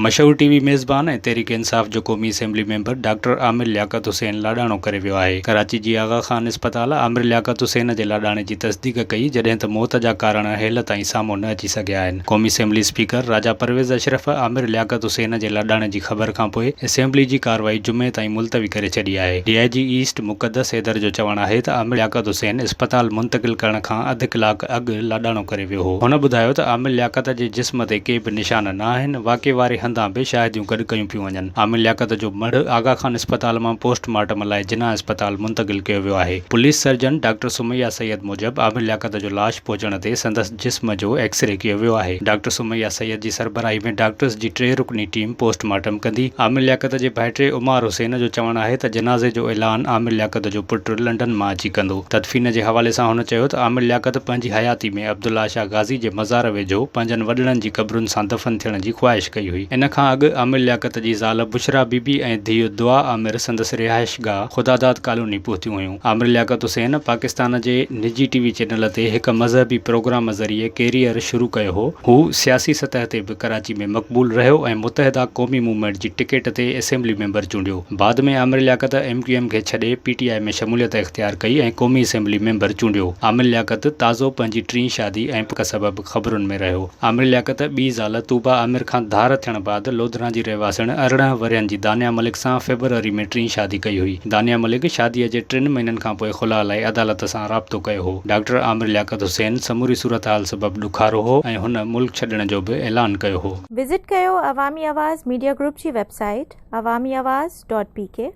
مشهور ٽي وي ميزبان ۽ تحريڪ انصاف جو قومي assembly member doctor Amir Liaquat Hussain لاڏاڻو ڪري ويو آهي. ڪراچي جي آغا خان اسپتال عامر لياقت حسين جي لاڏاڻي جي تصديق ڪئي جڏهن ته موت جا ڪارڻ هيل تائين سامهون نه اچي سگهيا آهن. قومي اسيمبلي اسپيڪر راجا پرويز اشرف عامر لياقت حسين جي لاڏاڻي جي خبر کانپوء اسيمبلي جي ڪارروائي جمعي تائين ملتوي ڪري ڇڏي آهي. ڊي I جي ايسٽ مقدس حيدر جو چوڻ آهي ته عامر لياقت حسين اسپتال منتقل ڪرڻ کان اڌ ڪلاڪ اڳ لاڏاڻو ڪري ويو هو. هن ٻڌايو ته عامر لياقت جي جسم تي ڪي به نشان نه آهن، واقعي واري هنڌان به شاهديون گڏ ڪيون پيون وڃن. عامر لياقت جو مڙهه آغا خان اسپتال مان پوسٽ مارٽم لاء جناح اسپتال منتقل ڪيو ويو آهي. Police surgeon doctor Sumaiya Syed موجب عامر لياقت جو لاش پهچڻ تي سندس جسم جو ايڪسري ڪيو ويو آهي. ڊاڪٽر سميه سيد جي سربراهي ۾ ڊاڪٽرز جي ٽي رڪني ٽيم پوسٽ مارٽم ڪندي. عامر لياقت جي ڀائٽي عمار حسين جو چوڻ آهي ته جنازي جو اعلان عامر لياقت جو پٽ لنڊن مان اچي ڪندو. تدفين جي حوالي سان هن چيو ته عامر لياقت پنهنجي حياتي ۾ عبدالله شاهه غازي جي مزار ويجهو پنهنجن وڏڙن جي قبرن سان دفن ٿيڻ جي خواهش ڪئي هئي. ان کان اڳ عامر لياقت جي زال بشريٰ بي بي ۽ ڌيء دعا عامر سندس رهائشگاهه خداداد ڪالوني پهتيون هيون. عامر لياقت حسين پاڪستان جي نجي ٽي وي چينل تي هڪ مذهبي پروگرام ذريعي ڪيريئر شروع ڪيو هو. هو سياسي سطح تي به ڪراچي ۾ مقبول رهيو ۽ متحده قومي موومينٽ جي ٽڪيٽ تي اسيمبلي ميمبر چونڊيو. بعد ۾ عامر لياقت ايم ڪيو ايم کي ڇڏي پي ٽي آء ۾ شموليت اختيار ڪئي ۽ قومي اسيمبلي ميمبر چونڊيو. عامر لياقت تازو پنهنجي ٽين شادي ۽ پڪ سبب خبرن ۾ رهيو. عامر لياقت ٻي زال طوبيٰ عامر کان ڌار ٿيڻ بعد لوڌران جي رهواسڻ 18 ورهين جي دانيا ملڪ سان فيبروري ۾ ٽين شادي ڪئي هئي. دانيا ملڪ شادي جي ٽن مهينن کانپوء خلع لاء عدالت سان رابطو ڪيو هو. ڊاڪٽر عامر لياقت حسين سموري صورتحال سبب ڏکارو هو ۽ هن ملڪ ڇڏڻ جو به اعلان ڪيو هو. وزٽ ڪيو عوامي آواز ميڊيا گروپ جي website Awami Awaz dot P K.